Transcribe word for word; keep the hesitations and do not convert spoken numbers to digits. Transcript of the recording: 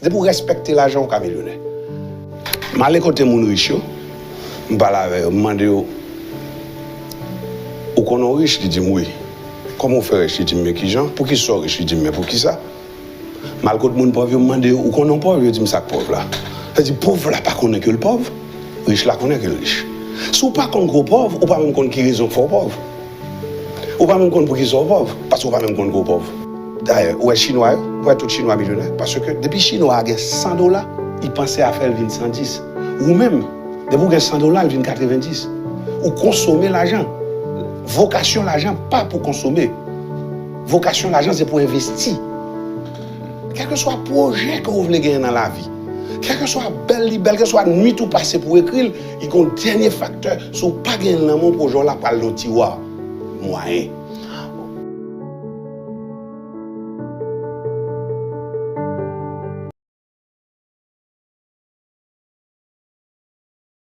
Depi w respekte lajan, ou ka milyonè. M ale kote moun rich yo, m pale avè yo, m mande yo, ou konnen w rich? Li di m wi. Kòman w fè rich? Li di m men kijan. Poukisa w rich? Li di m men poukisa. M al kot moun pòv yo, m mande yo, ou konnen w pòv? Yo di m sa k pòv la. Sa di pòv la pa konnen ke l pòv, rich la konnen ke l rich. Si w pa konn ke w pòv, ou pa menm konn ki rezon k fè w pòv. Ou pa menm konn poukisa w pòv, paske w pa menm konn ke w pòv. Dayè, ou wè chinwa yo, ou wè tout chinwa milyonè, paske depi chinwa a gen san dola, li panse a fè l vin san dis. Ou menm, depi w gen san dola, l vin katrevenndis. Ou konsome lajan. Vokasyon lajan pa pou konsome. Vokasyon lajan se pou envesti. Kèlkeswa pwojè ke w vle genyen nan lavi, kèlkeswa bèl li bèl, kèlkeswa nwit ou pase pou ekri l, li gon dènye faktè. Si w pa genyen l nan men w, pwojè w la pral nan tiwa. Mwayen.